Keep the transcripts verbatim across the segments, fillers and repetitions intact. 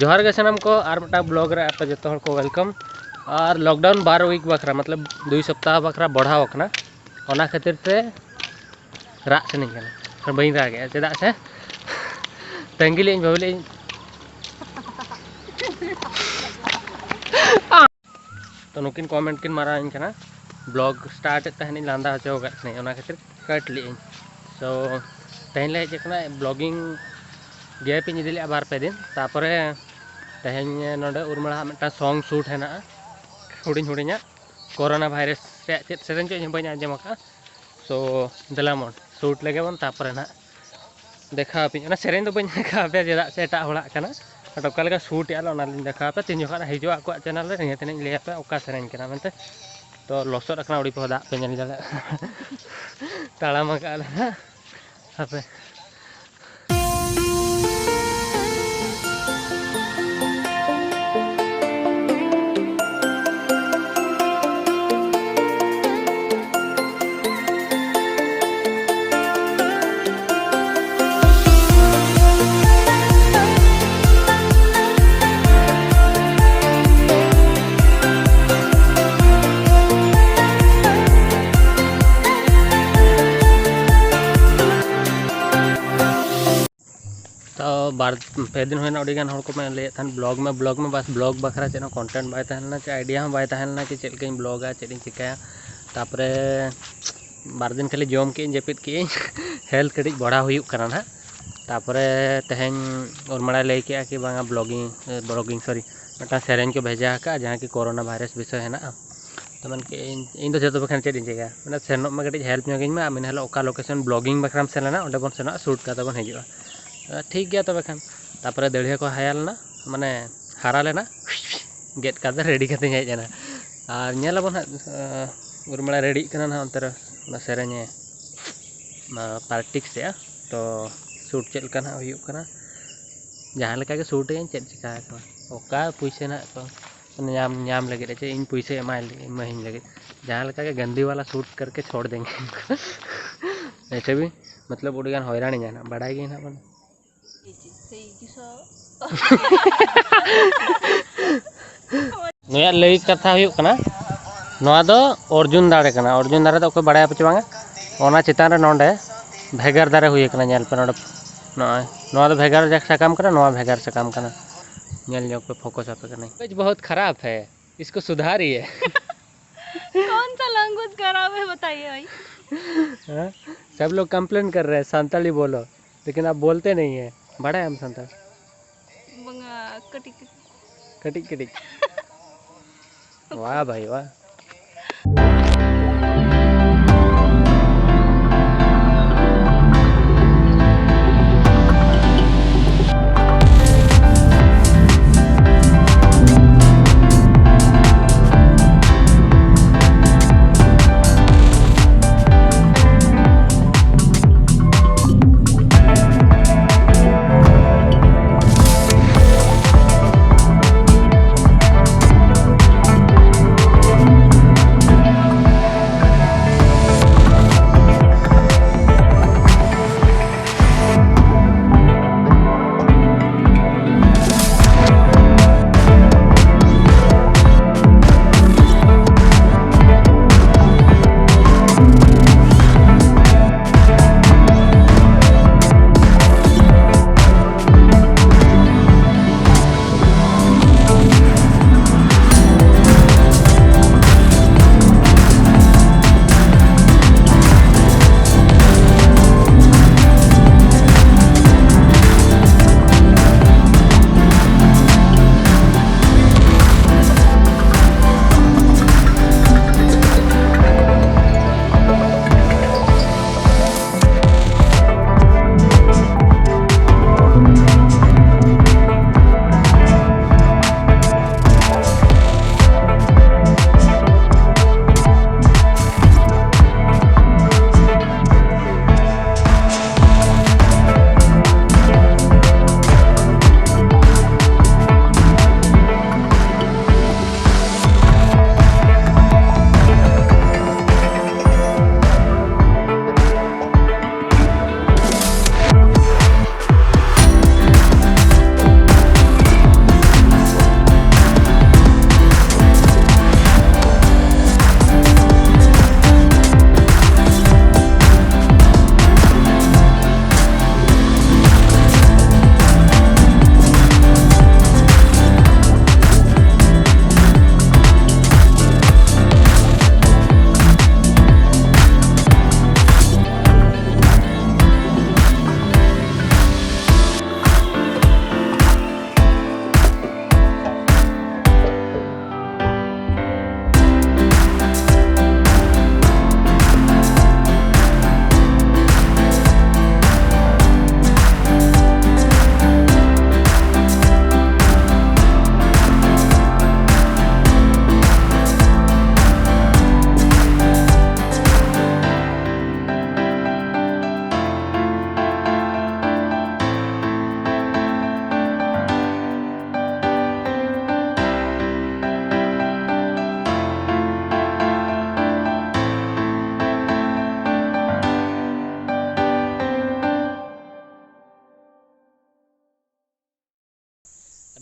ᱡᱚᱦᱟᱨ ᱜᱮ ᱥᱟᱱᱟᱢ ᱠᱚ, ᱟᱨ ᱢᱤᱫᱴᱟᱝ ᱵᱞᱚᱜ ᱨᱮ ᱟᱯᱮ ᱡᱚᱛᱚ ᱦᱚᱲ ᱠᱚ ᱣᱮᱞᱠᱟᱢ᱾ ᱟᱨ ᱞᱚᱠᱰᱟᱣᱩᱱ ᱵᱟᱨ ᱣᱤᱠ ᱵᱟᱠᱷᱨᱟ, ᱢᱚᱛᱞᱚᱵ ᱫᱩᱭ ᱥᱚᱯᱛᱟᱦᱚ ᱵᱟᱠᱷᱨᱟ ᱵᱚᱲᱦᱟᱣ ᱟᱠᱟᱱᱟ, ᱚᱱᱟ ᱠᱷᱟᱹᱛᱤᱨ ᱛᱮ ᱨᱟᱜ ᱥᱟᱱᱟᱧ ᱠᱟᱱᱟ᱾ ᱟᱨ ᱵᱟᱹᱧ ᱨᱟᱜᱮᱜᱼᱟ, ᱪᱮᱫᱟᱜ ᱥᱮ ᱛᱟᱺᱜᱤ ᱞᱮᱫᱟᱹᱧ, ᱵᱷᱟᱹᱵᱤ ᱞᱮᱫᱟᱹᱧ᱾ ᱛᱚ ᱱᱩᱠᱤᱱ ᱠᱚᱢᱮᱱᱴ ᱠᱤᱱ ᱢᱟᱨᱟᱣ ᱤᱧ ᱠᱟᱱᱟ, ᱵᱞᱚᱜ ᱥᱴᱟᱨᱴ ᱮᱫ ᱛᱟᱦᱮᱱᱤᱧ, ᱞᱟᱸᱫᱟ ᱦᱚᱪᱚ ᱟᱠᱟᱫ ᱠᱤᱱᱟᱹᱧ, ᱚᱱᱟ ᱠᱷᱟᱹᱛᱤᱨ ᱠᱟᱴ ᱞᱮᱫᱟᱹᱧ᱾ ᱛᱚ ᱛᱮᱦᱮᱧ ᱞᱮ ᱦᱮᱡ ᱟᱠᱟᱱᱟ, ᱵᱞᱚᱜᱤᱝ ᱜᱮᱯ ᱤᱧ ᱤᱫᱤ ᱞᱮᱫᱼᱟ ᱵᱟᱨ ᱯᱮ ᱫᱤᱱ, ᱛᱟᱨᱯᱚᱨᱮ ᱛᱮᱦᱮᱧ ᱱᱚᱰᱮ ᱩᱨᱢᱤᱞᱟ ᱦᱟᱜ ᱢᱤᱫᱴᱟᱝ ᱥᱚᱝ ᱥᱩᱴ ᱦᱮᱱᱟᱜᱼᱟ, ᱦᱩᱰᱤᱧ ᱦᱩᱰᱤᱧᱟᱜ, ᱠᱳᱨᱳᱱᱟ ᱵᱷᱟᱭᱨᱟᱥ ᱨᱮᱭᱟᱜ ᱪᱮᱫ ᱥᱮᱨᱮᱧ ᱪᱚ ᱤᱧ ᱦᱚᱸ ᱵᱟᱹᱧ ᱟᱸᱡᱚᱢ ᱟᱠᱟᱫᱼᱟ᱾ ᱥᱳ ᱫᱮᱞᱟ ᱢᱚᱱ ᱥᱩᱴ ᱞᱮᱜᱮ ᱵᱚᱱ, ᱛᱟᱨᱯᱚᱨᱮ ᱱᱟᱦᱟᱜ ᱫᱮᱠᱷᱟᱣ ᱟᱯᱮᱭᱟ᱾ ᱚᱱᱟ ᱥᱮᱨᱮᱧ ᱫᱚ ᱵᱟᱹᱧ ᱫᱮᱠᱷᱟᱣ ᱟᱯᱮᱭᱟ, ᱪᱮᱫᱟᱜ ᱥᱮ ᱮᱴᱟᱜ ᱦᱚᱲᱟᱜ ᱠᱟᱱᱟ᱾ ᱟᱨ ᱚᱠᱟ ᱞᱮᱠᱟ ᱥᱩᱴ ᱮᱜᱼᱟ ᱞᱮ, ᱚᱱᱟ ᱞᱤᱧ ᱫᱮᱠᱷᱟᱣ ᱟᱯᱮᱭᱟ᱾ ᱛᱤᱱ ᱡᱚᱠᱷᱚᱱ ᱦᱤᱡᱩᱜᱼᱟ ᱟᱠᱚᱣᱟᱜ ᱪᱮᱱᱮᱞ ᱨᱮ, ᱱᱤᱭᱟᱹ ᱛᱮᱞᱤᱧ ᱞᱟᱹᱭ ᱟᱯᱮᱭᱟ ᱚᱠᱟ ᱥᱮᱨᱮᱧ ᱠᱟᱱᱟ ᱢᱮᱱᱛᱮ᱾ ᱛᱚ ᱞᱚᱥᱚᱫ ᱟᱠᱟᱱᱟ ᱟᱹᱰᱤ ᱯᱚᱦᱚ, ᱫᱟᱜ ᱯᱮ ᱧᱮᱞ ᱫᱟᱲᱮᱭᱟᱜᱼᱟ᱾ ᱛᱟᱲᱟᱢ ᱟᱠᱟᱫ ᱞᱮ ᱦᱟᱸᱜ᱾ ᱦᱟᱯᱮ᱾ ᱛᱚ ᱵᱟᱨ ᱯᱮ ᱫᱤᱱ ᱦᱩᱭᱱᱟ, ᱟᱹᱰᱤ ᱜᱟᱱ ᱦᱚᱲ ᱠᱚ ᱞᱟᱹᱭᱮᱫ ᱛᱟᱦᱮᱱ, ᱵᱞᱚᱜ ᱢᱮ, ᱵᱞᱚᱜ ᱢᱮ, ᱵᱟᱥ ᱵᱞᱚᱜ ᱵᱟᱠᱷᱨᱟ ᱪᱮᱫ ᱦᱚᱸ ᱠᱚᱱᱴᱮᱱᱴ ᱵᱟᱭ ᱛᱟᱦᱮᱸ ᱞᱮᱱᱟ, ᱪᱮᱫ ᱟᱭᱰᱤᱭᱟ ᱦᱚᱸ ᱵᱟᱭ ᱛᱟᱦᱮᱸ ᱞᱮᱱᱟ ᱠᱤ ᱪᱮᱫ ᱞᱮᱠᱟᱧ ᱵᱞᱚᱜᱟ, ᱪᱮᱫ ᱤᱧ ᱪᱤᱠᱟᱹᱭᱟ᱾ ᱛᱟᱨᱯᱚᱨᱮ ᱵᱟᱨ ᱫᱤᱱ ᱠᱷᱟᱹᱞᱤ ᱡᱚᱢ ᱠᱮᱫ ᱟᱹᱧ, ᱡᱟᱹᱯᱤᱫ ᱠᱮᱫ ᱟᱹᱧ, ᱦᱮᱞᱛᱷ ᱠᱟᱹᱴᱤᱡ ᱵᱟᱲᱦᱟᱣ ᱦᱩᱭᱩᱜ ᱠᱟᱱᱟ ᱱᱟᱦᱟᱜ᱾ ᱛᱟᱨᱯᱚᱨᱮ ᱛᱮᱦᱮᱧ ᱩᱨᱢᱤᱞᱟᱭ ᱞᱟᱹᱭ ᱠᱮᱜᱼᱟ ᱠᱤ ᱵᱟᱝᱟ ᱵᱞᱚᱜᱤᱝ, ᱵᱞᱚᱜᱤᱝ ᱥᱚᱨᱤ, ᱢᱤᱫᱴᱟᱝ ᱥᱮᱨᱮᱧ ᱠᱚ ᱵᱷᱮᱡᱟ ᱟᱠᱟᱫᱼᱟ, ᱡᱟᱦᱟᱸ ᱠᱤ ᱠᱳᱨᱳᱱᱟ ᱵᱷᱟᱭᱨᱟᱥ ᱵᱤᱥᱚᱭ ᱦᱮᱱᱟᱜᱼᱟ᱾ ᱛᱚ ᱢᱮᱱ ᱠᱮᱫ ᱟᱹᱧ, ᱤᱧ ᱫᱚ ᱡᱚᱛᱚ ᱵᱟᱠᱷᱟᱱ ᱪᱮᱫ ᱤᱧ ᱪᱤᱠᱟᱹᱭᱟ, ᱢᱟᱱᱮ ᱥᱮᱱᱚᱜ ᱢᱮ, ᱠᱟᱹᱴᱤᱡ ᱦᱮᱞᱯ ᱧᱚᱜ ᱤᱧ ᱢᱮ, ᱟᱨ ᱢᱤᱫ ᱦᱤᱞᱳᱜ ᱚᱠᱟ ᱞᱳᱠᱮᱥᱚᱱ ᱵᱞᱚᱜᱤᱝ ᱵᱟᱠᱷᱨᱟᱢ ᱥᱮᱱ ᱞᱮᱱᱟ, ᱚᱸᱰᱮ ᱵᱚᱱ ᱥᱮᱱᱚᱜᱼᱟ, ᱥᱩᱴ ᱠᱟᱛᱮ ᱵᱚᱱ ᱦᱤᱡᱩᱜᱼᱟ᱾ ᱴᱷᱤᱠ ᱜᱮᱭᱟ ᱛᱚᱵᱮ ᱠᱷᱟᱱ᱾ ᱛᱟᱨᱯᱚᱨᱮ ᱫᱟᱹᱲᱦᱤᱭᱟᱹ ᱠᱚ ᱦᱟᱭᱟᱨ ᱞᱮᱱᱟ, ᱢᱟᱱᱮ ᱦᱟᱨᱟ ᱞᱮᱱᱟ, ᱜᱮᱫ ᱠᱟᱛᱮ ᱨᱮᱰᱤ ᱠᱟᱛᱮᱧ ᱦᱮᱡ ᱮᱱᱟ᱾ ᱟᱨ ᱧᱮᱞ ᱟᱵᱚᱱ ᱦᱟᱸᱜ, ᱟᱸ, ᱩᱨᱢᱤᱞᱟ ᱨᱮᱰᱤᱜ ᱠᱟᱱᱟ ᱱᱟᱦᱟᱜ ᱚᱱᱛᱮ ᱨᱮ, ᱚᱱᱟ ᱥᱮᱨᱮᱧᱮ, ᱚᱱᱟ ᱯᱨᱮᱠᱴᱤᱥ ᱮᱫᱼᱟ᱾ ᱛᱚ ᱥᱩᱴ ᱪᱮᱫ ᱞᱮᱠᱟ ᱱᱟᱦᱟᱜ ᱦᱩᱭᱩᱜ ᱠᱟᱱᱟ, ᱡᱟᱦᱟᱸ ᱞᱮᱠᱟ ᱜᱮ ᱥᱩᱴ ᱟᱹᱧ, ᱪᱮᱫ ᱪᱤᱠᱟ ᱟᱠᱟᱱᱟ, ᱚᱠᱟ ᱯᱩᱭᱥᱟᱹ ᱱᱟᱦᱟᱜ ᱠᱚ ᱧᱟᱢ, ᱧᱟᱢ ᱞᱟᱹᱜᱤᱫ ᱪᱮ ᱤᱧ ᱯᱩᱭᱥᱟᱹ ᱮᱢᱟᱭ, ᱮᱢᱟᱹᱧ ᱞᱟᱹᱜᱤᱫ, ᱡᱟᱦᱟᱸ ᱞᱮᱠᱟ ᱜᱮ ᱜᱟᱱᱫᱤ ᱣᱟᱞᱟ ᱥᱩᱴ ᱠᱟᱨᱠᱮ ᱪᱷᱳᱲ ᱫᱮᱝᱜᱮ᱾ ᱮᱥᱮ ᱵᱷᱤ ᱢᱚᱛᱞᱚᱵ ᱟᱹᱰᱤ ᱜᱟᱱ ᱦᱚᱭᱨᱟᱱᱤᱧᱟ ᱱᱟᱦᱟᱜ, ᱵᱟᱰᱟᱭ ᱜᱮ ᱱᱟᱦᱟᱜ ᱵᱚᱱ᱾ ᱥᱮᱭ ᱠᱤᱥᱚ ᱱᱩᱭᱟᱜ ᱞᱟᱹᱭ ᱠᱟᱛᱷᱟ ᱦᱩᱭᱩᱜ ᱠᱟᱱᱟ, ᱱᱚᱣᱟ ᱫᱚ ᱚᱨᱡᱩᱱ ᱫᱟᱨᱮ ᱠᱟᱱᱟ᱾ ᱚᱨᱡᱩᱱ ᱫᱟᱨᱮ ᱫᱚ ᱚᱠᱚᱭ ᱵᱟᱲᱟᱭᱟ ᱯᱮ ᱪᱮ ᱵᱟᱝᱟ? ᱚᱱᱟ ᱪᱮᱛᱟᱱ ᱨᱮ ᱱᱚᱰᱮ ᱵᱷᱮᱜᱟᱨ ᱫᱟᱨᱮ ᱦᱩᱭ ᱟᱠᱟᱱᱟ᱾ ᱧᱮᱞ ᱯᱮ ᱱᱚᱰᱮ, ᱱᱚᱜᱼᱚᱭ ᱱᱚᱣᱟ ᱫᱚ ᱵᱷᱮᱜᱟᱨ ᱥᱟᱠᱟᱢ ᱠᱟᱱᱟ, ᱱᱚᱣᱟ ᱵᱷᱮᱜᱟᱨ ᱥᱟᱠᱟᱢ ᱠᱟᱱᱟ᱾ ᱧᱮᱞ ᱧᱚᱜ ᱯᱮ, ᱯᱷᱳᱠᱟᱥ ᱟᱯᱮ ᱠᱟᱹᱱᱟᱹᱧ᱾ ᱞᱟᱝᱜᱩᱭᱮᱡᱽ ᱵᱚᱦᱩᱛ ᱠᱷᱟᱨᱟᱯ ᱦᱮ, ᱤᱥᱠᱳ ᱥᱩᱫᱷᱟᱨᱤᱭᱮ᱾ कौन सा लैंग्वेज खराब है बताइए भाई। हाँ? सब लोग कंप्लेन कर रहे हैं, संताली बोलो, लेकिन आप बोलते नहीं है। बड़ा है हम संताल। ᱵᱟᱝᱟ, ᱠᱟᱹᱴᱤᱡ ᱠᱟᱹᱴᱤᱡ᱾ ᱠᱟᱹᱴᱤᱡ ᱠᱟᱹᱴᱤᱡ᱾ ᱣᱟᱦ ᱵᱷᱟᱭ ᱣᱟᱦ᱾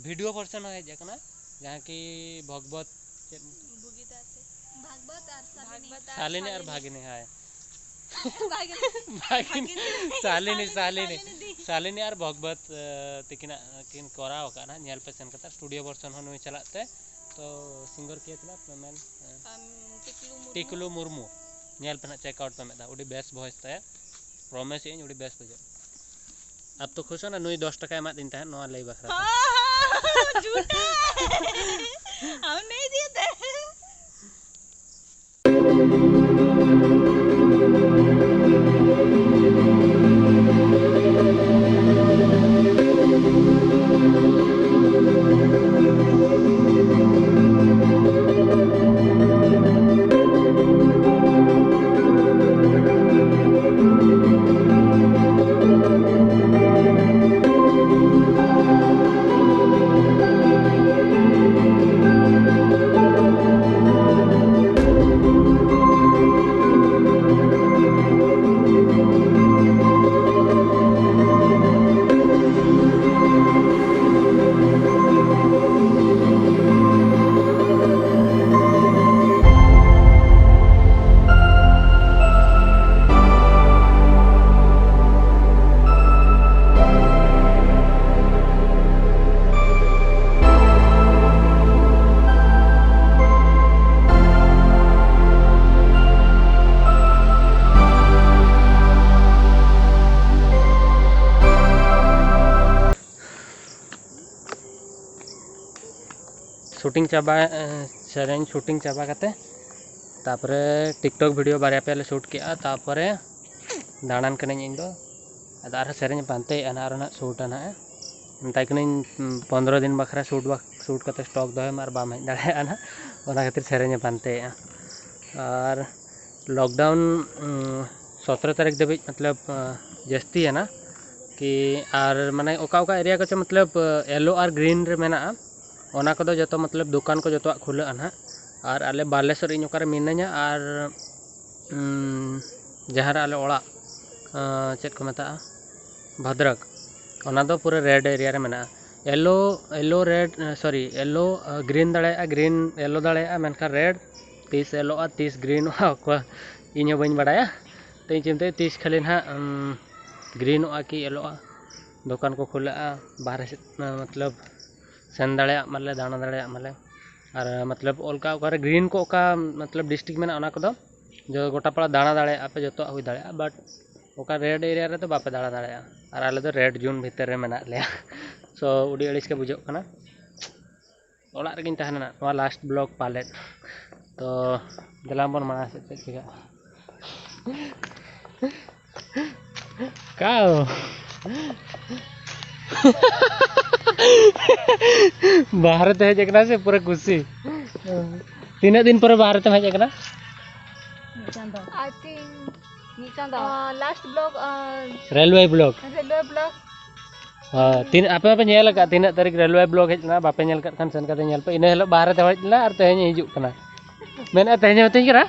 ᱵᱷᱤᱰᱤᱭᱳ ᱯᱚᱨᱥᱚᱱ ᱦᱚᱸ ᱦᱮᱡ ᱟᱠᱟᱱᱟ, ᱡᱟᱦᱟᱸ ᱠᱤ ᱵᱷᱚᱜᱽᱵᱚᱛ ᱪᱮᱫ? ᱵᱷᱩᱜᱤᱛᱟ ᱥᱮ? ᱵᱷᱟᱜᱽᱵᱚᱛ ᱟᱨ ᱥᱟᱞᱤᱱᱤ᱾ ᱵᱷᱟᱜᱽᱵᱚᱛ ᱟᱨ ᱥᱟᱞᱤᱱᱤ ᱟᱨ ᱥᱟᱞᱤᱱᱤ᱾ ᱵᱷᱟᱜᱤᱱᱤ, ᱦᱳᱭ᱾ ᱵᱷᱟᱜᱤᱱᱤ᱾ ᱵᱷᱟᱜᱤᱱᱤ᱾ ᱥᱟᱞᱤᱱᱤ, ᱥᱟᱞᱤᱱᱤ, ᱥᱟᱞᱤᱱᱤ᱾ ᱥᱟᱞᱤᱱᱤ ᱟᱨ ᱵᱷᱚᱜᱽᱵᱚᱛ, ᱟᱸ, ᱛᱤᱠᱤᱱᱟᱜ ᱠᱤᱱ ᱠᱚᱨᱟᱣ ᱟᱠᱟᱫᱼᱟ ᱱᱟᱦᱟᱜ, ᱧᱮᱞ ᱯᱮ ᱥᱮᱱ ᱠᱟᱛᱮ, ᱥᱴᱩᱰᱤᱭᱳ ᱵᱷᱟᱨᱥᱚᱱ ᱦᱚᱸ ᱱᱩᱭ ᱪᱟᱞᱟᱜ ᱛᱮ᱾ ᱛᱚ, ᱥᱤᱝᱜᱟᱨ ᱠᱮ ᱛᱷᱚᱲᱟ ᱢᱮᱢᱮᱱ, ᱟᱸ, ᱟᱢ, ᱴᱤᱠᱞᱩ ᱢᱩᱨᱢᱩ᱾ ᱴᱤᱠᱞᱩ ᱢᱩᱨᱢᱩ᱾ ᱧᱮᱞ ᱯᱮ ᱱᱟᱦᱟᱜ, ᱪᱮᱠ ᱟᱣᱩᱴ ᱯᱮ ᱢᱮᱫ ᱫᱷᱟᱣ, ᱟᱹᱰᱤ ᱵᱮᱥ ᱵᱷᱚᱭᱮᱥ ᱛᱟᱭᱟ᱾ ᱯᱨᱚᱢᱤᱥ ᱮᱫ ᱟᱹᱧ, ᱟᱹᱰᱤ ᱵᱮᱥ ᱵᱩᱡᱷᱟᱹᱜᱼᱟ᱾ ᱟᱯ ᱛᱚ ᱠᱷᱩᱥ ᱦᱳ ᱱᱟ, ᱱᱩᱭ ᱫᱚᱥ ᱴᱟᱠᱟᱭ ᱮᱢᱟᱫ ᱫᱤᱧ ᱛᱟᱦᱮᱸᱫ ᱱᱚᱣᱟ ᱞᱟᱹᱭ ᱵᱟᱠᱷᱨᱟ ᱛᱮ᱾ ᱡᱷᱩᱴᱟ᱾ ᱦᱟᱢ ᱱᱟᱦᱤᱸ ᱫᱤᱭᱮ ᱛᱷᱮ᱾ ᱥᱩᱴᱤᱝ ᱪᱟᱵᱟ, ᱮ, ᱥᱮᱨᱮᱧ ᱥᱩᱴᱤᱝ ᱪᱟᱵᱟ ᱠᱟᱛᱮ, ᱛᱟᱯᱚᱨᱮ ᱴᱤᱠᱴᱚᱠ ᱵᱷᱤᱰᱤᱭᱳ ᱵᱟᱨᱭᱟ ᱯᱮᱭᱟ ᱞᱮ ᱥᱩᱴ ᱠᱮᱜᱼᱟ᱾ ᱛᱟᱯᱚᱨᱮ ᱫᱟᱬᱟᱱ ᱠᱟᱹᱱᱟᱹᱧ ᱤᱧ ᱫᱚ᱾ ᱟᱫᱚ ᱟᱨᱦᱚᱸ ᱥᱮᱨᱮᱧ ᱯᱟᱱᱛᱮᱭᱮᱫᱼᱟ ᱱᱟᱦᱟᱜ, ᱟᱨᱦᱚᱸ ᱱᱟᱦᱟᱜ ᱥᱩᱴᱟ ᱱᱟᱦᱟᱜ᱾ ᱢᱮᱛᱟᱭ ᱠᱟᱹᱱᱟᱹᱧ, ᱩᱸ, ᱯᱚᱱᱫᱽᱨᱚ ᱫᱤᱱ ᱵᱟᱠᱷᱨᱟ ᱥᱩᱴ ᱵᱟᱠ-, ᱥᱩᱴ ᱠᱟᱛᱮ ᱥᱴᱚᱠ ᱫᱚᱦᱚᱭ ᱢᱮ, ᱟᱨ ᱵᱟᱢ ᱦᱮᱡ ᱫᱟᱲᱮᱭᱟᱜᱼᱟ ᱱᱟᱦᱟᱜ᱾ ᱚᱱᱟ ᱠᱷᱟᱹᱛᱤᱨ ᱥᱮᱨᱮᱧᱮ ᱯᱟᱱᱛᱮᱭᱮᱫᱼᱟ᱾ ᱟᱨ ᱞᱚᱠᱰᱟᱣᱩᱱ, ᱩᱸ, ᱥᱚᱛᱨᱚ ᱛᱟᱹᱨᱤᱠᱷ ᱫᱷᱟᱹᱵᱤᱡ, ᱢᱚᱛᱞᱚᱵ, ᱟᱸ, ᱡᱟᱹᱥᱛᱤᱭᱮᱱᱟ ᱠᱤ, ᱟᱨ ᱢᱟᱱᱮ ᱚᱠᱟ ᱚᱠᱟ ᱮᱨᱤᱭᱟ ᱠᱚᱪᱚ, ᱢᱚᱛᱞᱚᱵ, ᱟᱸ, ᱭᱮᱞᱳ ᱟᱨ ᱜᱨᱤᱱ ᱨᱮ ᱢᱮᱱᱟᱜᱼᱟ, ᱚᱱᱟ ᱠᱚᱫᱚ ᱡᱚᱛᱚ, ᱢᱚᱛᱞᱚᱵ, ᱫᱚᱠᱟᱱ ᱠᱚ ᱡᱚᱛᱚᱣᱟᱜ ᱠᱷᱩᱞᱟᱹᱜᱼᱟ ᱱᱟᱦᱟᱜ᱾ ᱟᱨ ᱟᱞᱮ ᱵᱟᱞᱮᱥᱚᱨ, ᱤᱧ ᱚᱠᱟᱨᱮ ᱢᱤᱱᱟᱹᱧᱟ, ᱟᱨ, ᱩᱸ, ᱡᱟᱦᱟᱸ ᱨᱮ ᱟᱞᱮ ᱚᱲᱟᱜ, ᱟᱸ, ᱪᱮᱫ ᱠᱚ ᱢᱮᱛᱟᱜᱼᱟ, ᱵᱷᱟᱫᱽᱨᱟᱠ, ᱚᱱᱟ ᱫᱚ ᱯᱩᱨᱟᱹ ᱨᱮᱰ ᱮᱨᱤᱭᱟ ᱨᱮ ᱢᱮᱱᱟᱜᱼᱟ᱾ Yellow, yellow, red, sorry, yellow, green ᱫᱟᱲᱮᱭᱟᱜᱼᱟ, green, yellow ᱫᱟᱲᱮᱭᱟᱜᱼᱟ, ᱢᱮᱱᱠᱷᱟᱱ red ᱛᱤᱥ yellowᱜᱼᱟ, ᱛᱤᱥ greenᱚᱜᱼᱟ, ᱚᱠᱚᱭ, ᱤᱧ ᱦᱚᱸ ᱵᱟᱹᱧ ᱵᱟᱲᱟᱭᱟ᱾ ᱛᱚ ᱤᱧ ᱪᱤᱱᱛᱟᱹᱭᱟ ᱛᱤᱥ ᱠᱷᱟᱹᱞᱤ ᱱᱟᱦᱟᱜ greenᱚᱜᱼᱟ ᱠᱤ yellowᱜᱼᱟ, ᱫᱚᱠᱟᱱ ᱠᱚ ᱠᱷᱩᱞᱟᱹᱜᱼᱟ, ᱵᱟᱦᱨᱮ ᱥᱮᱫ ᱢᱚᱛᱞᱚᱵ ᱥᱮᱱ ᱫᱟᱲᱮᱭᱟᱜ ᱢᱟᱞᱮ, ᱫᱟᱬᱟ ᱫᱟᱲᱮᱭᱟᱜ ᱢᱟᱞᱮ᱾ ᱟᱨ ᱢᱚᱛᱞᱚᱵ ᱚᱱᱠᱟ ᱚᱠᱟᱨᱮ green ᱠᱚ ᱚᱠᱟ ᱢᱚᱛᱞᱚᱵ district ᱢᱮᱱᱟᱜᱼᱟ, ᱚᱱᱟ ᱠᱚᱫᱚ ᱡᱚ-, ᱜᱚᱴᱟ ᱯᱟᱲᱟ ᱫᱟᱬᱟ ᱫᱟᱲᱮᱭᱟᱜᱼᱟ ᱯᱮ, ᱡᱚᱛᱚᱣᱟᱜ ᱦᱩᱭ ᱫᱟᱲᱮᱭᱟᱜᱼᱟ, but ᱚᱠᱟ red area ᱨᱮᱫᱚ ᱵᱟᱯᱮ ᱫᱟᱬᱟ ᱫᱟᱲᱮᱭᱟᱜᱼᱟ᱾ ᱟᱨ ᱟᱞᱮ ᱫᱚ red zone ᱵᱷᱤᱛᱤᱨ ᱨᱮ ᱢᱮᱱᱟᱜ ᱞᱮᱭᱟ᱾ So ᱟᱹᱰᱤ ᱟᱹᱲᱤᱥ ᱜᱮ ᱵᱩᱡᱷᱟᱹᱜ ᱠᱟᱱᱟ᱾ ᱚᱲᱟᱜ ᱨᱮᱜᱮᱧ ᱛᱟᱦᱮᱱᱟ, ᱱᱚᱣᱟ last vlog ᱯᱟᱞᱮᱫ᱾ ᱛᱚ ᱫᱮᱞᱟ ᱵᱚᱱ ᱢᱟᱲᱟᱝ ᱥᱮᱫ ᱪᱮᱫ ᱪᱤᱠᱟᱹᱜᱼᱟ᱾ ᱠᱟᱣ᱾ ᱵᱟᱦᱨᱮ ᱛᱮ ᱦᱮᱡ ᱟᱠᱟᱱᱟ ᱥᱮ ᱯᱩᱨᱟᱹ ᱠᱩᱥᱤ᱾ ᱛᱤᱱᱟᱹᱜ ᱫᱤᱱ ᱯᱚᱨᱮ ᱵᱟᱦᱨᱮ ᱛᱮᱢ ᱦᱮᱡ ᱟᱠᱟᱱᱟ? ᱢᱤᱫ ᱪᱟᱸᱫᱚ᱾ I think ᱢᱤᱫ ᱪᱟᱸᱫᱚ᱾ Last vlog, railway vlog᱾ Railway vlog᱾ ᱦᱳᱭ, ᱛᱤᱱ-, ᱟᱯᱮ ᱦᱚᱸᱯᱮ ᱧᱮᱞ ᱟᱠᱟᱫ ᱛᱤᱱᱟᱹᱜ ᱛᱟᱹᱨᱤᱠᱷ ᱨᱮᱞᱣᱮ vlog ᱦᱮᱡ ᱞᱮᱱᱟ? ᱵᱟᱯᱮ ᱧᱮᱞ ᱟᱠᱟᱫ ᱠᱷᱟᱱ ᱥᱮᱱ ᱠᱟᱛᱮ ᱧᱮᱞ ᱯᱮ᱾ ᱤᱱᱟᱹ ᱦᱤᱞᱳᱜ ᱵᱟᱦᱨᱮ ᱛᱮ ᱦᱮᱡ ᱞᱮᱱᱟ ᱟᱨ ᱛᱮᱦᱮᱧ ᱦᱤᱡᱩᱜ ᱠᱟᱱᱟ᱾ ᱢᱮᱱᱮᱫ ᱛᱮᱦᱮᱧ ᱢᱤᱛᱟᱹᱧ ᱠᱟᱱᱟ,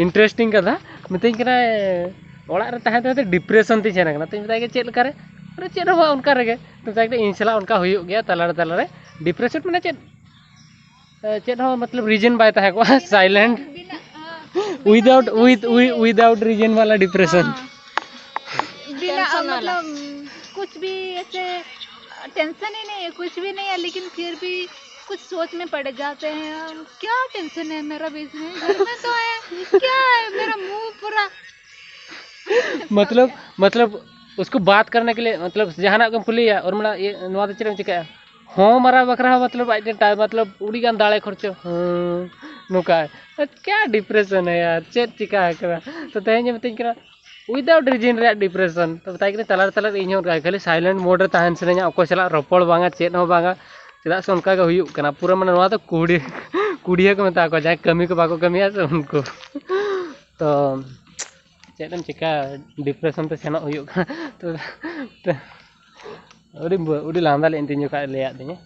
interesting ᱠᱟᱛᱷᱟ, ᱢᱤᱛᱟᱹᱧ ᱠᱟᱱᱟᱭ ᱚᱲᱟᱜ ᱨᱮ ᱛᱟᱦᱮᱸ ᱛᱟᱦᱮᱸ ᱛᱮ depression ᱛᱤᱧ ᱥᱮᱱ ᱟᱠᱟᱱᱟ᱾ ᱛᱚᱧ ᱢᱮᱛᱟᱭ ᱠᱟᱱᱟ, "ᱪᱮᱫ ᱞᱮᱠᱟ ᱨᱮ?" ᱟᱨ ᱪᱮᱫ ᱦᱚᱸ ᱵᱟᱝ, ᱚᱱᱠᱟ ᱨᱮᱜᱮ᱾ ᱛᱚ ᱢᱮᱛᱟᱭ ᱠᱟᱱᱟ, "ᱤᱧ ᱥᱟᱞᱟᱜ ᱚᱱᱠᱟ ᱦᱩᱭᱩᱜ ᱜᱮᱭᱟ ᱛᱟᱞᱟ ᱨᱮ ᱛᱟᱞᱟ ᱨᱮ, depression ᱢᱟᱱᱮ ᱪᱮᱫ?" ᱪᱮᱫ ᱦᱚᱸ ᱢᱚᱛᱞᱚᱵ reason ᱵᱟᱭ ᱛᱟᱦᱮᱸ ᱠᱚᱜᱼᱟ, silent, without, with, with, without reason वाला depression। बिना, मतलब, कुछ भी ऐसे टेंशन ही नहीं है, कुछ भी नहीं है, लेकिन फिर भी कुछ सोच में पड़ जाते हैं हम। क्या टेंशन है मेरा बीच में? घर में तो है, क्या है? मेरा मुंह पूरा मतलब, मतलब उसको बात करने के लिए, मतलब ᱡᱟᱦᱟᱱᱟᱜ ᱜᱮᱢ ᱠᱩᱞᱤᱭᱟ, ᱩᱨᱢᱤᱞᱟ, ᱤᱭᱟᱹ, ᱱᱚᱣᱟ ᱫᱚ ᱪᱮᱫ ᱮᱢ ᱪᱤᱠᱟᱹᱭᱟ? ᱦᱚᱸ ᱢᱟᱨᱟᱣ ᱵᱟᱠᱷᱨᱟ ᱦᱚᱸ, ᱢᱚᱛᱞᱚᱵ ᱟᱡ ᱴᱷᱮᱱ ᱴᱟᱭᱤᱢ, ᱢᱚᱛᱞᱚᱵ ᱟᱹᱰᱤ ᱜᱟᱱ ᱫᱟᱲᱮ ᱠᱷᱚᱨᱪᱚ᱾ ᱦᱮᱸ, ᱱᱚᱝᱠᱟ᱾ क्या डिप्रेशन है यार, ᱪᱮᱫ ᱪᱤᱠᱟ ᱟᱠᱟᱱᱟ? ᱛᱚ ᱛᱮᱦᱮᱧ ᱮ ᱢᱤᱛᱟᱹᱧ ᱠᱟᱱᱟ, without reason ᱨᱮᱭᱟᱜ depression᱾ ᱛᱚ ᱢᱮᱛᱟᱭ ᱠᱟᱹᱱᱟᱹᱧ, ᱛᱟᱞᱟ ᱨᱮ ᱛᱟᱞᱟ ᱨᱮ ᱤᱧ ᱦᱚᱸ ᱚᱱᱠᱟ ᱠᱷᱟᱹᱞᱤ silent mode ᱨᱮ ᱛᱟᱦᱮᱱ ᱥᱟᱱᱟᱧᱟ, ᱚᱠᱚᱭ ᱥᱟᱞᱟᱜ ᱨᱚᱯᱚᱲ ᱵᱟᱝᱟ, ᱪᱮᱫ ᱦᱚᱸ ᱵᱟᱝᱟ᱾ ᱪᱮᱫᱟᱜ ᱥᱮ ᱚᱱᱠᱟ ᱜᱮ ᱦᱩᱭᱩᱜ ᱠᱟᱱᱟ ᱯᱩᱨᱟᱹ, ᱢᱟᱱᱮ ᱱᱚᱣᱟ ᱫᱚ ᱠᱩᱲᱤ, ᱠᱩᱲᱤᱭᱟᱹ ᱠᱚ ᱢᱮᱛᱟ ᱠᱚᱣᱟ, ᱡᱟᱦᱟᱸᱭ ᱠᱟᱹᱢᱤ ᱠᱚ ᱵᱟᱠᱚ ᱠᱟᱹᱢᱤᱭᱟ ᱥᱮ ᱩᱱᱠᱩ᱾ ᱛᱚ ᱪᱮᱫ ᱮᱢ ᱪᱤᱠᱟ, depression ᱛᱮ ᱥᱮᱱᱚᱜ ᱦᱩᱭᱩᱜ ᱠᱟᱱᱟ᱾ ᱛᱚ, ᱛᱚ, ᱟᱹᱰᱤ ᱵᱟᱹ-, ᱟᱹᱰᱤ ᱞᱟᱸᱫᱟ ᱞᱮᱫ ᱛᱤᱧ ᱡᱚᱠᱷᱟᱡ ᱞᱟᱹᱭᱟᱫ ᱫᱤᱧᱟ᱾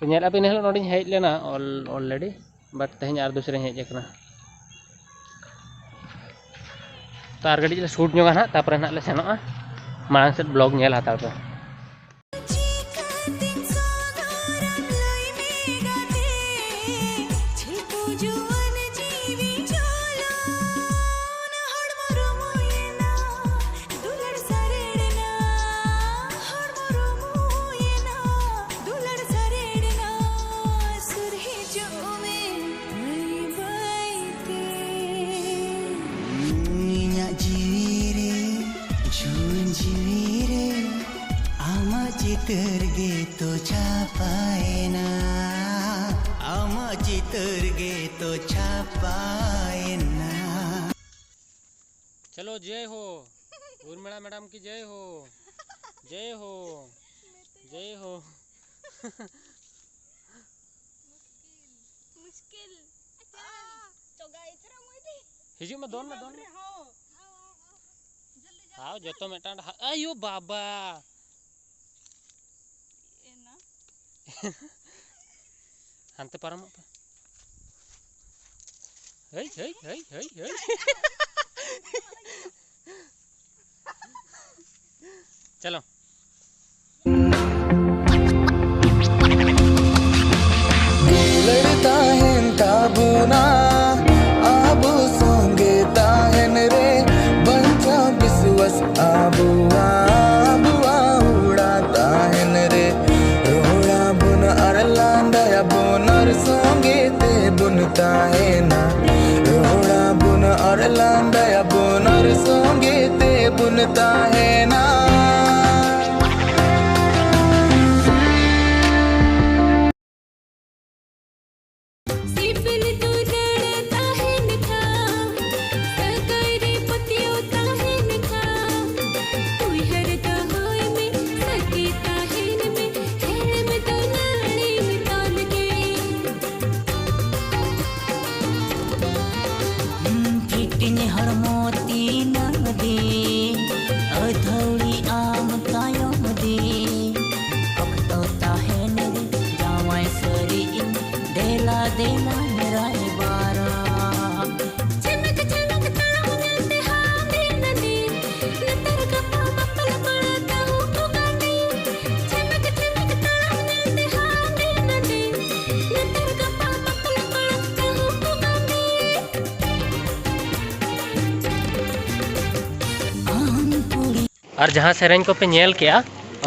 ᱛᱚ ᱧᱮᱞ ᱟᱯᱮ, ᱤᱱᱟᱹ ᱦᱤᱞᱳᱜ ᱱᱚᱰᱮᱧ ᱦᱮᱡ ᱞᱮᱱᱟ al-, already, but ᱛᱮᱦᱮᱧ ᱟᱨ ᱫᱩᱥᱨᱟᱧ ᱦᱮᱡ ᱟᱠᱟᱱᱟ᱾ ᱛᱚ ᱟᱨ ᱠᱟᱹᱴᱤᱡ ᱞᱮ shoot ᱧᱚᱜᱟ ᱱᱟᱦᱟᱜ, ᱛᱟᱨᱯᱚᱨᱮ ᱱᱟᱦᱟᱜ ᱞᱮ ᱥᱮᱱᱚᱜᱼᱟ᱾ ᱢᱟᱲᱟᱝ ᱥᱮᱫ vlog ᱧᱮᱞ ᱦᱟᱛᱟᱲ ᱯᱮ᱾ ᱡᱤᱣᱤ ᱨᱮ ᱟᱢᱟᱜ ᱪᱤᱛᱟᱹᱨ ᱜᱮ ᱛᱚ ᱪᱷᱟᱯᱟᱭᱮᱱᱟ, ᱟᱢᱟᱜ ᱪᱤᱛᱟᱹᱨ ᱜᱮ ᱛᱚ ᱪᱷᱟᱯᱟᱭᱮᱱᱟ᱾ चलो, जय हो। उर्मिला मैडम की जय हो। जय हो। जय हो। मुश्किल। ᱦᱤᱡᱩᱜ ᱢᱮ, ᱫᱚᱱ ᱢᱮ, ᱫᱚᱱ ᱢᱮ᱾ ᱦᱟᱣ, ᱡᱚᱛᱚ ᱢᱤᱫᱴᱟᱝ ᱰᱟᱦᱟᱨ᱾ ᱟᱭᱳ ᱵᱟᱵᱟ᱾ ᱦᱟᱱᱛᱮ ᱯᱟᱨᱚᱢᱚᱜ ᱯᱮ᱾ ᱦᱮᱭ, ᱦᱮᱭ, ᱦᱮᱭ, ᱦᱮᱭ, ᱦᱮᱭ᱾ ᱪᱚᱞᱚ᱾ ᱫᱩᱞᱟᱹᱲ ᱛᱟᱦᱮᱱ ᱛᱟᱵᱚᱱᱟ, ᱟᱵᱚ ᱥᱚᱸᱜᱮ ᱛᱟᱦᱮᱱ ᱨᱮ, ᱵᱟᱧᱪᱟᱣ ᱵᱤᱥᱣᱟᱥ ᱟᱵᱚᱣᱟᱜ, ᱟᱵᱚᱣᱟᱜ ᱚᱲᱟᱜ ᱛᱟᱦᱮᱱ ᱨᱮ, ᱨᱚᱲᱟᱵᱚᱱ ᱟᱨ ᱞᱟᱸᱫᱟᱭᱟᱵᱚᱱ ᱟᱨ ᱥᱚᱸᱜᱮ ᱛᱮᱵᱚᱱ ᱛᱟᱦᱮᱱᱟ, ᱨᱚᱲᱟᱵᱚᱱ ᱟᱨ ᱞᱟᱸᱫᱟᱭᱟᱵᱚᱱ ᱟᱨ ᱥᱚᱸᱜᱮ ᱛᱮᱵᱚᱱ ᱛᱟᱦᱮᱱᱟ᱾ ᱥᱤᱵᱤᱞ ᱫᱩᱞᱟᱹᱲ ᱛᱟᱦᱮᱱ ᱠᱷᱟᱱ, ᱥᱟᱹᱜᱟᱹᱭ ᱨᱮ ᱯᱟᱹᱛᱭᱟᱹᱣ ᱛᱟᱦᱮᱱ ᱠᱷᱟᱱ, ᱩᱭᱦᱟᱹᱨ ᱫᱚᱦᱚᱭ ᱢᱮ, ᱥᱟᱹᱠᱷᱤ ᱛᱟᱦᱮᱱ ᱢᱮ, ᱦᱮᱲᱮᱢ ᱫᱚ ᱱᱟᱹᱲᱤ ᱛᱟᱞ ᱜᱮ᱾ ᱯᱷᱤᱴᱤᱧ ᱦᱚᱲᱢᱚ ᱛᱤᱱᱟᱹᱝ ᱫᱤᱱ, ᱟᱹᱛᱷᱟᱹᱣᱲᱤ ᱟᱢ ᱛᱟᱭᱚᱢ ᱫᱤᱱ, ᱚᱠᱛᱚ ᱛᱟᱦᱮᱱ ᱨᱮ ᱡᱟᱶᱟᱭ ᱥᱟᱹᱨᱤ ᱤᱧ, ᱫᱮᱞᱟ ᱫᱮᱞᱟ ᱨᱟᱭᱵᱟᱨᱟ᱾ ᱪᱷᱤᱢᱤᱠ ᱪᱷᱤᱢᱤᱠ ᱛᱟᱲᱟᱢ ᱧᱮᱞᱛᱮ ᱦᱟᱸᱰᱮ ᱱᱟᱰᱮ, ᱱᱮᱛᱟᱨ ᱜᱟᱯᱟ ᱵᱟᱯᱞᱟ ᱠᱚᱲᱟ ᱛᱟᱹᱦᱩ ᱠᱚ ᱜᱟᱹᱰᱤ᱾ ᱪᱷᱤᱢᱤᱠ ᱪᱷᱤᱢᱤᱠ ᱛᱟᱲᱟᱢ ᱧᱮᱞᱛᱮ ᱦᱟᱸᱰᱮ ᱱᱟᱰᱮ, ᱱᱮᱛᱟᱨ ᱜᱟᱯᱟ ᱵᱟᱯᱞᱟ ᱠᱚᱲᱟ ᱛᱟᱹᱦᱩ ᱠᱚ ᱜᱟᱹᱰᱤ᱾ ᱟᱢ ᱠᱩᱲᱤ ᱟᱨ ᱡᱟᱦᱟᱸ ᱥᱮᱨᱮᱧ ᱠᱚᱯᱮ ᱧᱮᱞ ᱠᱮᱜᱼᱟ,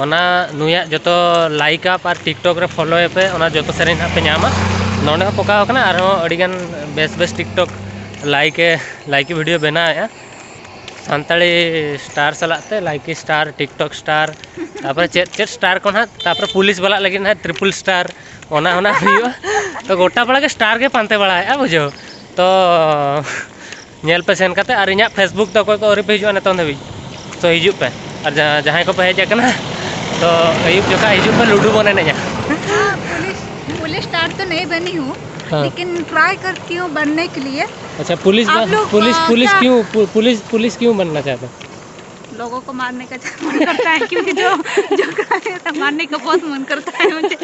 ᱚᱱᱟ ᱱᱩᱭᱟᱜ ᱡᱚᱛᱚ like ᱟᱯ ᱟᱨ TikTok ᱨᱮ follow ᱮᱯᱮ, ᱚᱱᱟ ᱡᱚᱛᱚ ᱥᱮᱨᱮᱧ ᱦᱟᱸᱜ ᱯᱮ ᱧᱟᱢᱟ᱾ ᱱᱚᱸᱰᱮ ᱦᱚᱸ ᱯᱚᱠᱟᱣ ᱠᱟᱱᱟ, ᱟᱨᱦᱚᱸ ᱟᱹᱰᱤᱜᱟᱱ ᱵᱮᱥ ᱵᱮᱥ TikTok ᱞᱟᱭᱤᱠ ᱮ, ᱞᱟᱭᱤᱠ video ᱵᱮᱱᱟᱣᱮᱫᱼᱟ᱾ ᱥᱟᱱᱛᱟᱲᱤ ᱥᱴᱟᱨ ᱥᱟᱞᱟᱜ ᱛᱮ ᱞᱟᱭᱠᱤ ᱥᱴᱟᱨ, ᱴᱤᱠᱴᱚᱠ ᱥᱴᱟᱨ, ᱛᱟᱨᱯᱚᱨᱮ ᱪᱮᱫ ᱪᱮᱫ ᱥᱴᱟᱨ ᱠᱚ ᱱᱟᱦᱟᱜ, ᱛᱟᱨᱯᱚᱨᱮ ᱯᱩᱞᱤᱥ ᱵᱟᱞᱟ ᱞᱟᱹᱜᱤᱫ ᱱᱟᱦᱟᱜ ᱴᱨᱤᱯᱤᱞ ᱥᱴᱟᱨ, ᱚᱱᱟ ᱚᱱᱟ ᱦᱩᱭᱩᱜᱼᱟ᱾ ᱛᱚ ᱜᱚᱴᱟ ᱯᱟᱲᱟ ᱜᱮ ᱥᱴᱟᱨ ᱜᱮ ᱯᱟᱱᱛᱮ ᱵᱟᱲᱟᱭᱮᱫᱼᱟ, ᱵᱩᱡᱷᱟᱹᱣ᱾ ᱛᱚ ᱧᱮᱞ ᱯᱮ ᱥᱮᱱ ᱠᱟᱛᱮ, ᱟᱨ ᱤᱧᱟᱹᱜ ᱯᱷᱮᱥᱵᱩᱠ ᱛᱮ ᱚᱠᱚᱭ ᱠᱚ ᱟᱹᱣᱨᱤ ᱯᱮ ᱦᱤᱡᱩᱜᱼᱟ ᱱᱤᱛᱚᱝ ᱫᱷᱟᱹᱵᱤᱡ, ᱛᱚ ᱦᱤᱡᱩᱜ ᱯᱮ᱾ ᱟᱨ ᱡᱟᱦᱟᱸ ᱡᱟᱦᱟᱸᱭ ᱠᱚᱯᱮ ᱦᱮᱡ ᱟᱠᱟᱱᱟ, ᱛᱚ ᱟᱹᱭᱩᱵ ᱡᱚᱠᱷᱟ ᱦᱤᱡᱩᱜ ᱯᱮ, ᱞᱩᱰᱩ ᱵᱚᱱ ᱮᱱᱮᱡᱼᱟ᱾ हाँ, पुलिस पुलिस स्टार तो नहीं बनी हूँ। हाँ। लेकिन ट्राई करती हूँ बनने के लिए। अच्छा, पुलिस आप बन, लोग, पुलिस आ, पुलिस क्या क्यों पु, पुलिस पुलिस क्यों बनना चाहते हैं? लोगों को मारने का मन करता है, क्योंकि जो जो काम है, मारने का बहुत मन करता है मुझे।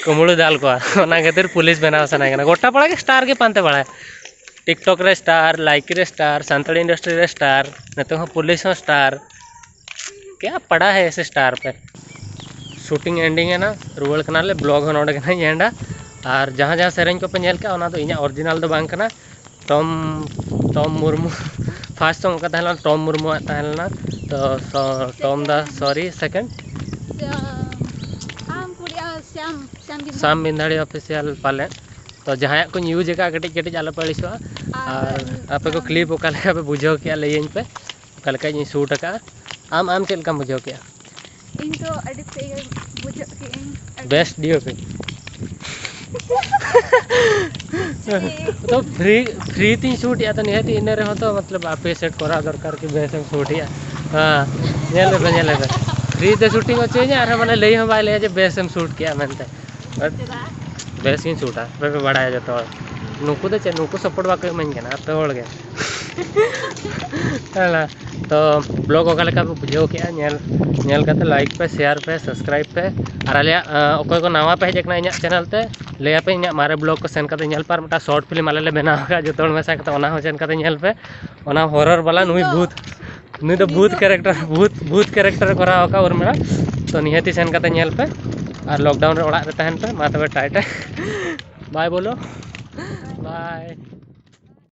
ᱠᱩᱢᱵᱽᱲᱩ ᱫᱟᱞ ᱠᱚᱣᱟ, ᱚᱱᱟ ᱠᱷᱟᱹᱛᱤᱨ ᱯᱩᱞᱤᱥ ᱵᱮᱱᱟᱣ ᱥᱟᱱᱟᱭᱮ ᱠᱟᱱᱟ᱾ ᱜᱚᱴᱟ ᱯᱟᱲᱟ ᱜᱮ ᱥᱴᱟᱨ ᱜᱮ ᱯᱟᱱᱛᱮ ᱵᱟᱲᱟᱭᱟ᱾ ᱴᱤᱠᱴᱚᱠ ᱨᱮ ᱥᱴᱟᱨ, ᱞᱟᱭᱠᱤ ᱨᱮ ᱥᱴᱟᱨ, ᱥᱟᱱᱛᱟᱲᱤ ᱤᱱᱰᱟᱥᱴᱨᱤ ᱨᱮ ᱥᱴᱟᱨ, ᱱᱤᱛᱚᱜ ᱦᱚᱸ ᱯᱩᱞᱤᱥ ᱦᱚᱸ ᱥᱴᱟᱨ᱾ क्या पड़ा है ऐसे स्टार पे? ᱥᱩᱴᱤᱝ ᱮᱱᱰᱤᱝ ᱮᱱᱟ, ᱨᱩᱣᱟᱹᱲ ᱠᱟᱱᱟᱞᱮ᱾ ᱵᱞᱚᱜ ᱦᱚᱸ ᱱᱚᱰᱮ ᱜᱮ ᱱᱟᱦᱟᱜ ᱤᱧ ᱮᱱᱰᱟ᱾ ᱟᱨ ᱡᱟᱦᱟᱸ ᱡᱟᱦᱟᱸ ᱥᱮᱨᱮᱧ ᱠᱚᱯᱮ ᱧᱮᱞ ᱠᱮᱜᱼᱟ, ᱚᱱᱟ ᱫᱚ ᱤᱧᱟᱹᱜ ᱚᱨᱤᱡᱤᱱᱟᱞ ᱫᱚ ᱵᱟᱝ ᱠᱟᱱᱟ᱾ ᱴᱚᱢ ᱴᱚᱢ ᱢᱩᱨᱢᱩ ᱯᱷᱟᱥᱴ ᱥᱚᱝ ᱚᱠᱟ ᱛᱟᱦᱮᱸ ᱞᱮᱱᱟ, ᱴᱚᱢ ᱢᱩᱨᱢᱩᱣᱟᱜ ᱛᱟᱦᱮᱸ ᱞᱮᱱᱟ᱾ ᱛᱚ ᱥᱚ- ᱴᱚᱢ ᱫᱟ, ᱥᱚᱨᱤ, ᱥᱮᱠᱮᱱᱰ श्याम पुड़िया, श्याम श्याम बिंदु। ᱥᱟᱢ ᱵᱤᱱᱫᱷᱟᱲᱤ ᱚᱯᱷᱤᱥᱤᱭᱟᱞ ᱯᱟᱞᱮ᱾ ᱛᱚ ᱡᱟᱦᱟᱸᱭᱟᱜ ᱠᱚᱧ ᱤᱭᱩᱡᱽ ᱟᱠᱟᱫᱼᱟ, ᱠᱟᱹᱴᱤᱡ ᱠᱟᱹᱴᱤᱡ ᱟᱞᱚᱯᱮ ᱟᱹᱲᱤᱥᱚᱜᱼᱟ᱾ ᱟᱨ ᱟᱯᱮ ᱠᱚ ᱠᱞᱤᱯ ᱚᱠᱟ ᱞᱮᱠᱟ ᱯᱮ ᱵᱩᱡᱷᱟᱹᱣ ᱠᱮᱜᱼᱟ, ᱞᱟᱹᱭᱟᱹᱧ ᱯᱮ ᱚᱠᱟ ᱞᱮᱠᱟᱧ ᱥᱩᱴ ᱟᱠᱟᱫᱼᱟ᱾ ᱟᱢ ᱟᱢ ᱪᱮᱫ ᱞᱮᱠᱟᱢ ᱵᱩᱡᱷᱟᱹᱣ ᱠᱮᱜᱼᱟ? ᱤᱧ ᱫᱚ ᱟᱹᱰᱤ ᱛᱮᱫ ᱜᱮ ᱵᱩᱡᱷᱟᱹᱣ ᱠᱮᱜᱼᱟᱹᱧ᱾ ᱵᱮᱥᱴ ᱰᱤ ᱳ ᱯᱤ᱾ ᱛᱚ ᱯᱷᱨᱤ ᱯᱷᱨᱤ ᱛᱤᱧ ᱥᱩᱴ ᱮᱜᱼᱟ, ᱛᱚ ᱱᱤᱦᱟᱹᱛ ᱤᱱᱟᱹ ᱨᱮᱦᱚᱸ ᱛᱚ ᱢᱚᱛᱞᱚᱵ ᱟᱯᱨᱤᱥᱤᱭᱮᱴ ᱠᱚᱨᱟᱣ ᱫᱚᱨᱠᱟᱨ ᱠᱤ ᱵᱮᱥ ᱮᱢ ᱥᱩᱴ ᱮᱜᱼᱟ᱾ ᱦᱮᱸ, ᱧᱮᱞ ᱞᱮᱯᱮ ᱧᱮᱞ ᱞᱮᱯᱮ, ᱯᱷᱨᱤ ᱛᱮ ᱥᱩᱴᱤᱝ ᱦᱚᱪᱚᱭᱤᱧᱟ, ᱟᱨᱦᱚᱸ ᱢᱟᱱᱮ ᱞᱟᱹᱭ ᱦᱚᱸ ᱵᱟᱭ ᱞᱟᱹᱭᱟ ᱡᱮ ᱵᱮᱥ ᱮᱢ ᱥᱩᱴ ᱠᱮᱜᱼᱟ ᱢᱮᱱᱛᱮ᱾ But ᱵᱮᱥ ᱜᱤᱧ ᱥᱩᱴᱟ, ᱟᱯᱮ ᱯᱮ ᱵᱟᱲᱟᱭᱟ ᱡᱚᱛᱚ ᱦᱚᱲ᱾ ᱱᱩᱠᱩ ᱫᱚ ᱪᱮᱫ, ᱱᱩᱠᱩ ᱥᱟᱯᱳᱨᱴ ᱵᱟᱠᱚ ᱮᱢᱟᱹᱧ ᱠᱟᱱᱟ ᱟᱯᱮ ᱦᱚᱲ ᱜᱮ᱾ ᱦᱮᱸ, ᱛᱚ ᱵᱞᱚᱜ ᱚᱠᱟ ᱞᱮᱠᱟ ᱯᱮ ᱵᱩᱡᱷᱟᱹᱣ ᱠᱮᱜᱼᱟ? ᱧᱮᱞ ᱧᱮᱞ ᱠᱟᱛᱮ ᱞᱟᱭᱤᱠ ᱯᱮ, ᱥᱮᱭᱟᱨ ᱯᱮ, ᱥᱟᱵᱥᱠᱨᱟᱭᱤᱵ ᱯᱮ᱾ ᱟᱨ ᱟᱞᱮᱭᱟᱜ ᱟᱸ, ᱚᱠᱚᱭ ᱠᱚ ᱱᱟᱣᱟ ᱯᱮ ᱦᱮᱡ ᱟᱠᱟᱱᱟ ᱤᱧᱟᱹᱜ ᱪᱮᱱᱮᱞ ᱛᱮ, ᱞᱟᱹᱭ ᱟᱯᱮ ᱤᱧᱟᱹᱜ ᱢᱟᱨᱮ ᱵᱞᱚᱜ ᱠᱚ ᱥᱮᱱ ᱠᱟᱛᱮ ᱧᱮᱞ ᱯᱮ᱾ ᱟᱨ ᱢᱤᱫᱴᱟᱝ ᱥᱚᱨᱴ ᱯᱷᱤᱞᱢ ᱟᱞᱮ ᱞᱮ ᱵᱮᱱᱟᱣ ᱟᱠᱟᱫᱼᱟ, ᱡᱚᱛᱚ ᱦᱚᱲ ᱢᱮᱥᱟ ᱠᱟᱛᱮ, ᱚᱱᱟ ᱦᱚᱸ ᱥᱮᱱ ᱠᱟᱛᱮ ᱧᱮᱞ ᱯᱮ᱾ ᱚᱱᱟ ᱦᱚᱨᱚᱨ ᱵᱟᱞᱟ ᱱᱩᱭ ᱵᱷᱩᱛ, ᱱᱩᱭ ᱫᱚ ᱵᱷᱩᱛ ᱠᱮᱨᱮᱠᱴᱟᱨ, ᱵᱷᱩᱛ ᱵᱷᱩᱛ ᱠᱮᱨᱮᱠᱴᱟᱨ ᱮ ᱠᱚᱨᱟᱣ ᱟᱠᱟᱫ ᱩᱨᱢᱤᱞᱟ᱾ ᱛᱚ ᱱᱤᱦᱟᱹᱛᱤ ᱥᱮᱱ ᱠᱟᱛᱮ ᱧᱮᱞ ᱯᱮ᱾ ᱟᱨ ᱞᱚᱠᱰᱟᱣᱩᱱ ᱨᱮ ᱚᱲᱟᱜ ᱨᱮ ᱛᱟᱦᱮᱱ ᱯᱮ᱾ ᱢᱟ ᱛᱚᱵᱮ ᱴᱟᱭ ᱴᱟᱭ, ᱵᱟᱭ ᱵᱚᱞᱚ, ᱵᱟᱭ᱾